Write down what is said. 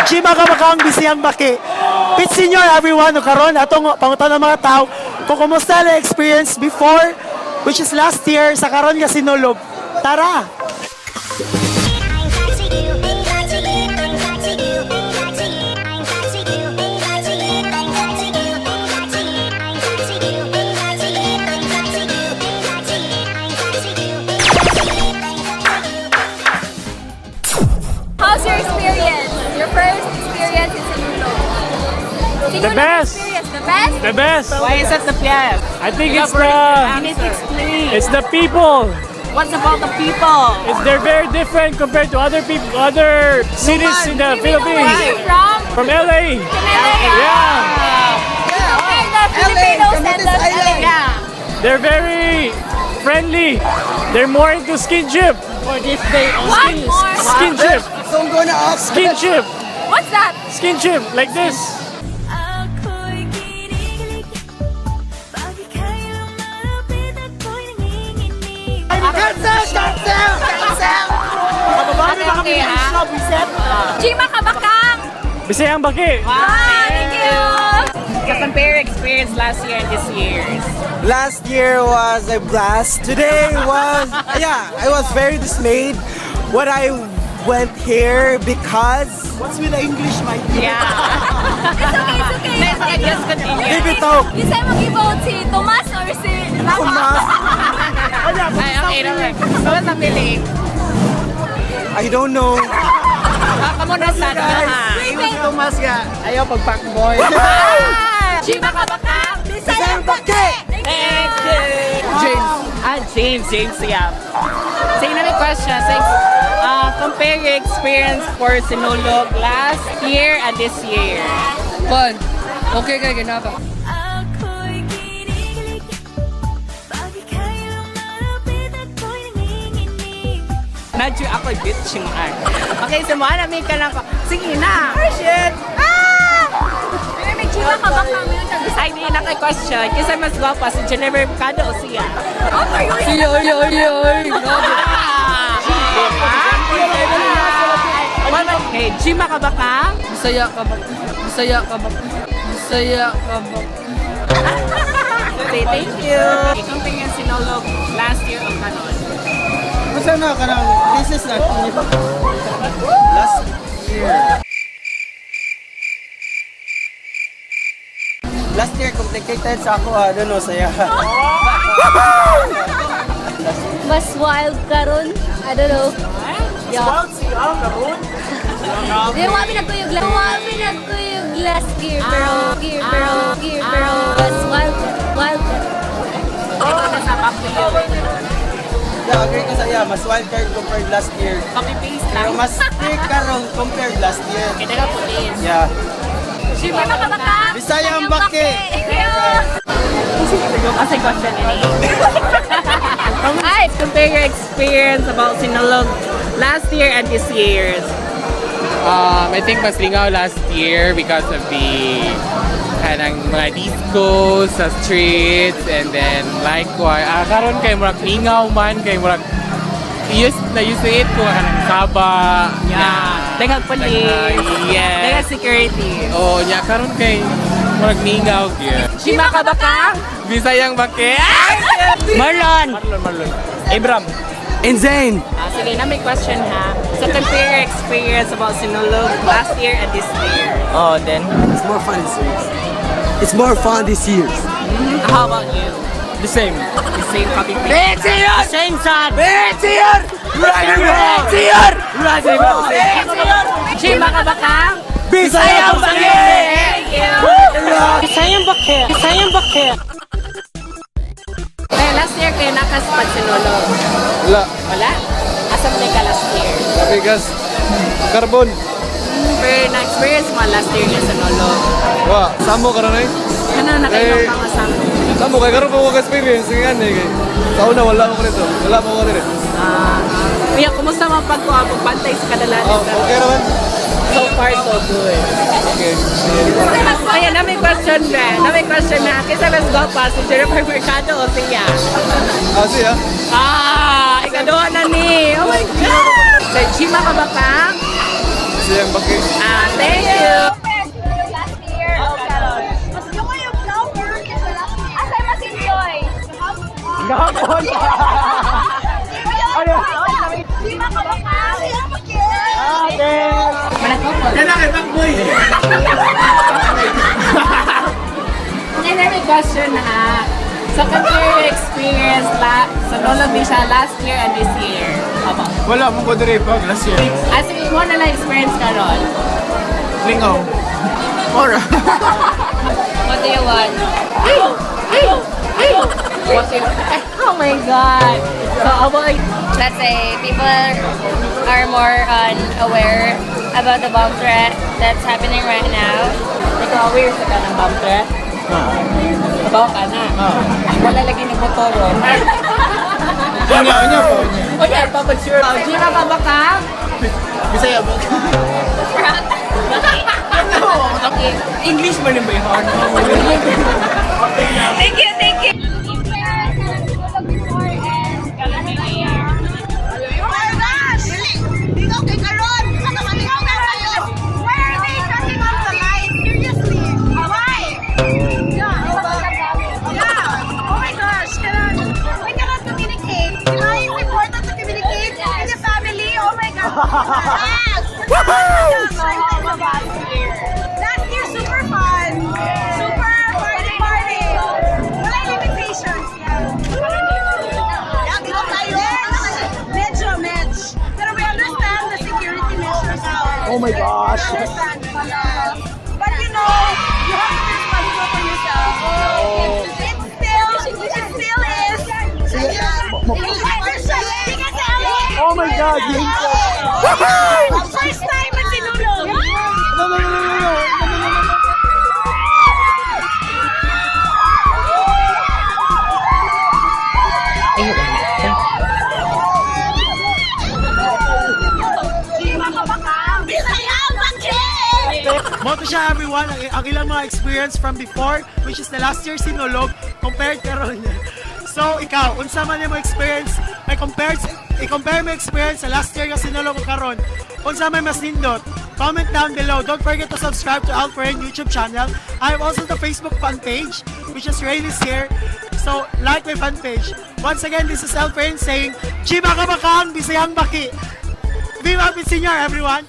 Chima ka bakang Bisayang Baki. Pit Senior everyone, no karon atong pangutan ng mga tao kung kumusta na experience before, which is last year, sa karon nga Sinulog. Tara! How's your experience? Your first experience in Sinulog? Sinulog The best. experience, the best? The best. Why is it the best? I think it's the You need to explain. It's the people. What's about the people? It's they're very different compared to other people, other cities in the Do we know where Philippines. you're from? From LA. From LA. Yeah. Compare the Filipinos and the LA. Yeah. They're very friendly. They're more into skinship. For this day What only. more? Skinship. So I'm gonna ask. Skinship. What's that? Skinship. Like this. Ako'y kinikilig. Pag ika'y lumalapit, ako'y nanginginig. Cancel! Cancel! Cancel! Kababalo na kami Okay, ng ah. show, Biset. Chima Kabakang! Bisayang Baki. Ah, thank you! So compare experience last year and this year's. Last year was a blast. Today was, yeah, I was very dismayed when I went here because What's with the English, my dear? Yeah. It's okay, it's okay. Nice, okay, just continue. Leave it out. Bisa mo gi-vote si Tomas or si Rama? Tomas. Wala, Ay, okay naman. So, what's the feeling? I don't know. Ah, kamo na sa ano, ha? Wait, wait. Tomas nga, ayaw pag boy. Chima Kabakang! Bisayang Baki! Thank you! James. Ah, James. James, yeah. So, yun na may question. So, compare your experience for Sinulog last year and this year. Fun. Okay kay ginapa. Ako'y kinikilig. Pag ika'y lumalapit, ako'y nanginginig. Nadyo ako bitch yung art. Okay, so mo na may ka lang ko. Sige na. Oh, shit! Pero may Chima Kabakang yun sa Ay, di na kay question. Kasi mas gwapa si Jennifer Mercado o siya? Oh, for you. Siya, oy, oy, oy. Grabe. Okay, Chima ka ba ka? Bisaya ka ba? Bisaya ka ba? Bisaya ka ba? Say thank you. Compare yung Sinulog last year o karon. Basta na ka nang, this is not last year. Last year, complicated sa ako, I don't know, saya. Mas wild karon. I don't know. Yeah. Wild siya, karon. Di wa mi nagkuyog last. Wa mi nagkuyog last year pero year pero year pero mas wild wild. Ikaw na sa back to you. Yeah, agree ko sa iya, mas wild card compared last year. Copy paste Pero lang. mas strict karon compared last year. Kita ka police. Yeah. Chima Kabakang! Bisayang Baki! Thank you! Kasi question ni. Ay, Compare your experience about Sinulog last year and this year's. I think mas lingaw last year because of the kanang mga disco sa streets and then likewise karon kay murag lingaw man kay murag used na used to it kung kanang saba. Yeah. Daghang police. Yes. Daghang security. Oh, nya karon kay murag lingaw gyud. Chima ka ba ka? Bisayang bake. Ah! Marlon! Marlon, Marlon. Abram. Insane! Ah, sige, na may question ha. So compare your experience about Sinulog last year and this year. Oh, then? It's more fun this year. It's more fun this year. How about you? The same. The same copy paste. Same sad! Betior! Betior! Chima ka ba ka? Bisayang Baki! Thank you! Bisayang Baki. Bisayang Baki. Eh, last year kayo nakaspag Sinulog. Wala. Wala? Asa mo ka last year? Because carbon. Pero na-experience mo last year nga Sinulog. Wa, samo karon eh. Ano na kayo Eh. ka nga sa Samo kay karon pa ko experience nga ni kay. Sa una wala ko nito. Wala pa ko nito. Ah, Kuya, kumusta mo pagkuha pagbantay sa kadalanan? Oh, okay naman. So far, so good. Okay. Ayan, na may question na. Na may question na. Kaysa mas gwapa, si Jennifer Mercado o siya? Ah, siya. Ah, ikaduha na ni. Oh my God! So, Chima ka ba ka? Bisayang baki. Ah, thank you. Last year o karon. Mas yung yung flower kaysa last year. Asa mas enjoy? Gahapon! Ano? Di ba ka ba? Ate! Manakopol. Okay, na may question ha. So compare your experience la Sinulog ni siya last year and this year. Aba. Wala mo ko dire pag last year. As in, mo na lang experience karon. Lingaw. Ora. What do you want? Oh my God. So, abo ay Let's say people are more aware about the bomb threat that's happening right now. Ikaw aware sa ka ng bomb threat? Kabaw ka na. Wala lagi ni motoro. Unya, unya po. O yeah, papa sure. Gina ka ba ka? Bisaya ba? English mo rin ba yun? Thank you, thank you. Oh my gosh! Lingaw kay karon! Ano malingaw na kayo? Why are they cutting off the lights? Seriously? Why? Yeah. Yeah. Oh my gosh. Karon, we cannot communicate. Why is important to communicate in the family? Oh my God. Yes! Last year, super fun. Super party party. Wala limitations. Yeah. Yeah, di ba tayo? Medyo, medyo. Pero we understand the security measures now. Oh my gosh. We understand. Yeah. But you know, you have to be responsible for yourself. It still is. Oh my God! First time magsinulog. No. No. Mao to siya, everyone, ang ilang mga experience from before, which is the last year Sinulog, compared karon. So, ikaw, unsa man imo experience, may compare, i-compare mo experience sa last year nga Sinulog ug karon. Unsa may mas nindot? Comment down below. Don't forget to subscribe to Alfred YouTube channel. I have also the Facebook fan page, which is Rain is here. So, like my fan page. Once again, this is Alfred saying, Chiba ka bakang, Bisayang baki. Viva Senior, everyone!